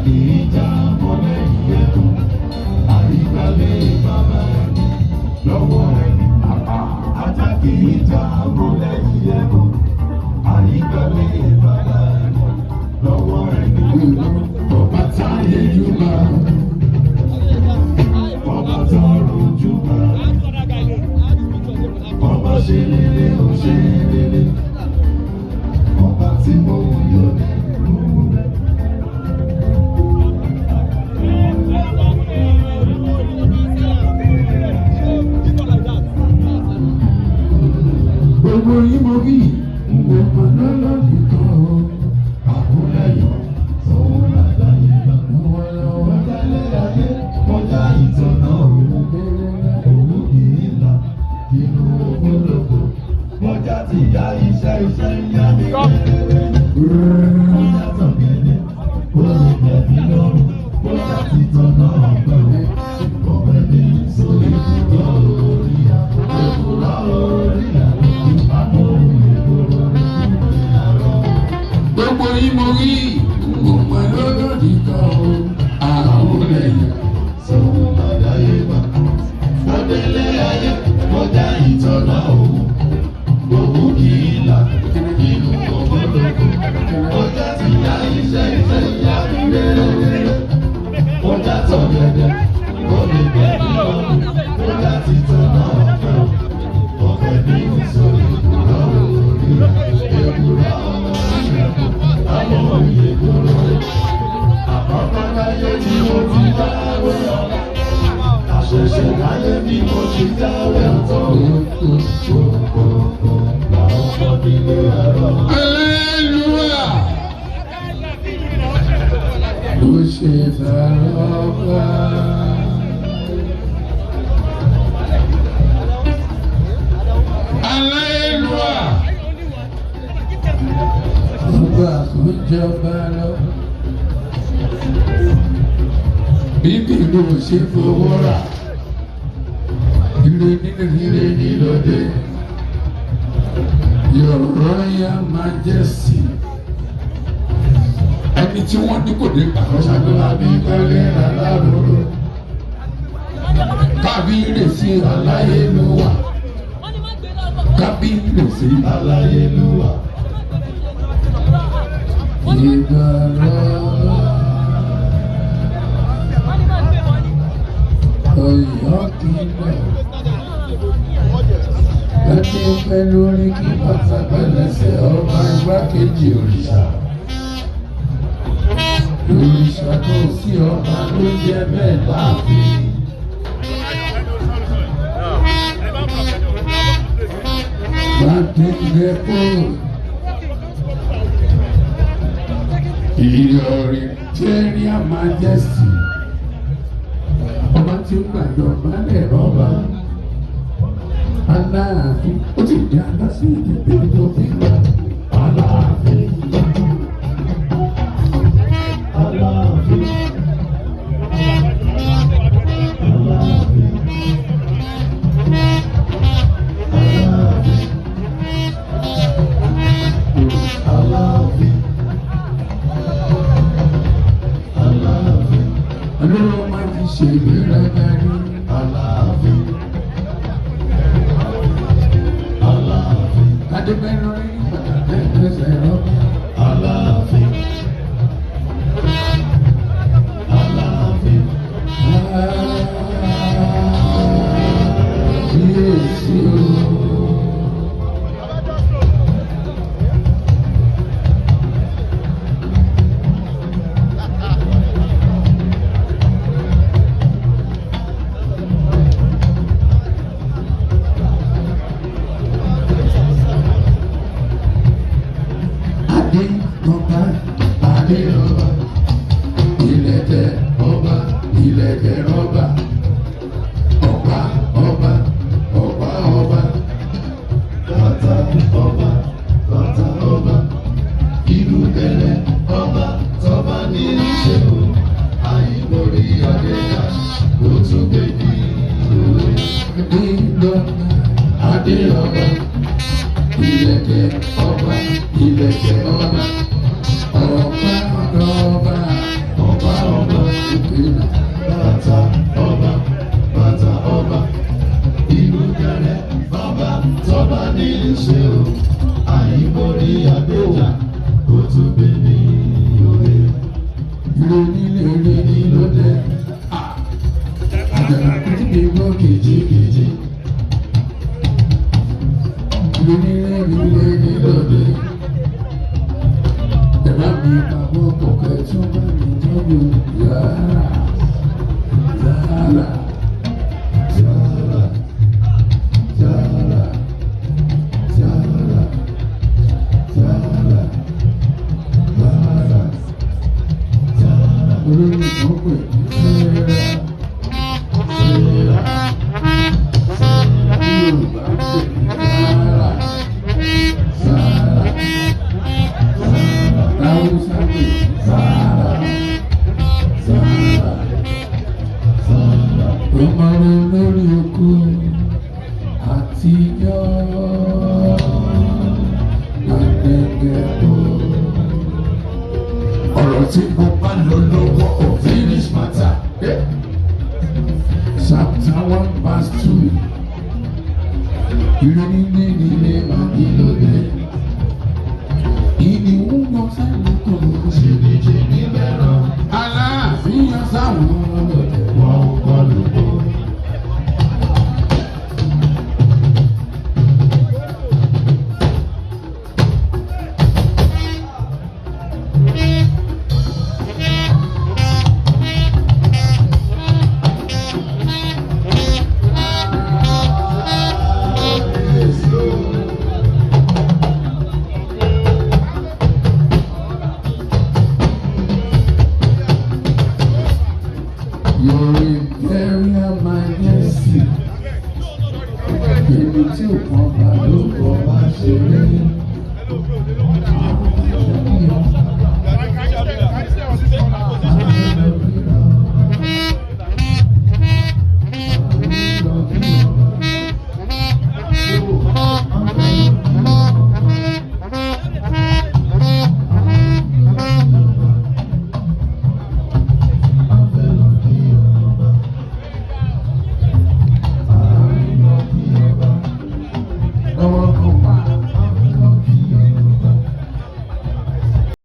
kì í já mọ́lẹ̀ ìyẹ̀kùn. Àyíkálẹ̀ bàbá ẹni lọ́wọ́ ẹni. Ajá kì í já mọ́lẹ̀ ìyẹ̀kùn. Àyíkálẹ̀ bàbá ẹni lọ́wọ́ ẹni. Ọba táyé júbà. Ọba tọrùn júbà. Ọba ṣe rere ó ṣe rere. Ọba tí mo yọ nínú rẹ̀. Gbogbo yín mo rí gbogbo lọ́lọ́dì kan o. Àkúnlẹ̀yọ̀ tóun lágbàáyé bá. Lọ́wọ́lọ́wọ́ Ọ̀dálẹ̀ ayé kọjá ìtọ́nà òun. Òun kì í là inú ògbólógbò. Kọjá ti ya iṣẹ́ iṣẹ́ yá mi wẹ́rẹ́wẹ́rẹ́. Kọjá tọ̀gẹ̀dẹ̀, ó lè bẹ̀bí lọ́rùn. Kọjá ti tọ̀nà ọ̀pẹ o. Ọ̀pẹ ní sórí ìkúrọ̀ orí àpò. Ìkúrọ̀ orí àpò. Àpò ìgboro àrọ̀. Gbogbo yín mo rí gbogbo lọ́lọ́dì kan o. Àkúnlẹ̀yọ̀. Sóhun àdáyébá. Ọdẹlé ayé kọjá ìtọ́nà òun. Òun kì í là inú ògbólógbò. Kọjá ti ya iṣẹ́ iṣẹ́ ìyá mi wérewére. Kọjá tọ̀gẹ̀dẹ̀, ó lè bẹ̀rẹ̀ lọ́rùn. Kọjá ti tọ̀nà ọ̀fẹ́ o. Ọ̀fẹ́ ní ìsòrí ìkúrọ̀ orí èkúrọ̀ orí ẹ̀kọ́. Àwọn òye kúrò. Àkọ́kọ́ láyé tí mo ti dáwé ọ̀la. Àṣẹ̀ṣẹ̀ láyé bí mo ti dáwé ọ̀tọ̀. Kókókó làwọn kọ́ nílé ẹ̀rọ. Hallelujah. Ó ṣe bàrọ̀bà. Hallelujah. Ọba kò jọba lọ. Bíbí ló ṣe fowó rà. Ire nínú ire nílòdè. Your Royal Majesty. Ẹni tí wọ́n ní kò dé pàkọ́ ṣàgbéwá bí kọ́lé aláròrò. Kábíyèsí aláyélúwà. Kábíyèsí Aláyélúwà. ìbára. Ọ̀yọ́ kìlọ̀. Láti pẹ́ lórí kí bàtà pẹ́lẹ́sẹ̀ ọba igbákejì òrìṣà. Òrìṣà kò sí ọba ló jẹ́ bẹ́ẹ̀ láàfin. Gbàdégbèpò. Ìyọ̀rì Imperial Majesty. Ọba tí ó gbàjọba lẹ̀ rọ́bà. Aláàfin ó ti di aláṣẹ ìdìbò tó fi gbà. Aláàfin. Aláàfin. Aláàfin. Aláàfin. Aláàfin. Aláàfin. Olóró máa fi ṣe ìgbéraga rí. Aláàfin. Aláàfin. Adébẹ́ lórí pàtàkì ẹsẹ̀ rọ́bà. Aláàfin. Aláàfin. Kíyèsí o. Adé ọba, adé ọba, ìlẹ̀kẹ̀ ọba, ìlẹ̀kẹ̀ ọba, ọ̀pá ọba, ọ̀pá ọba. Bàtà ọba, bàtà ọba, ìlú kẹlẹ ọba, tọba ní í ṣe o. Àyìnbórí Adéka, ó tún gbé ní òwe. Adé ọba, adé ọba, ìlẹ̀kẹ̀ ọba, ìlẹ̀kẹ̀ ọba, ọ̀pá ọba, Ọba Ṣe o, àyíborí àgbéjà, ó tún gbé ní òye. Ire nílé, ire ní lóde. Àjànàkú tí mi gbọ́ Kìjikìji, ire nílé, ire ní lóde. Ẹ bá mi pamọ́ kọ̀kẹ́ tún bá mi tọ́jú yàrá. Yàrá. Zara, Zara, Zara, Zara, Zara, Zara. Olórí kan pè ní Sẹ́rà. Sera, Tí Yorùbá ń pè ní Sàárà. Sàárà. Táwùsá pè ní Sàárà. Sàárà. Zara, Ó máa ń lórí oko àtijọ́ àgbẹ̀gbẹ̀. Ọ̀rọ̀ tí mo bá lọ lọ́wọ́ ò finish matter. Chapter 1 verse 2. Ire nílé nílé máa ní lóde. Ìní ń lọ sẹ́yìn kò. Jìnnìjìnnì bẹ̀rọ̀, Aláàfin yan sáwọn ọlọ́dẹ. Wọ́n ń kọlù bò. Your Imperial Majesty. Èmi tí ò kàn.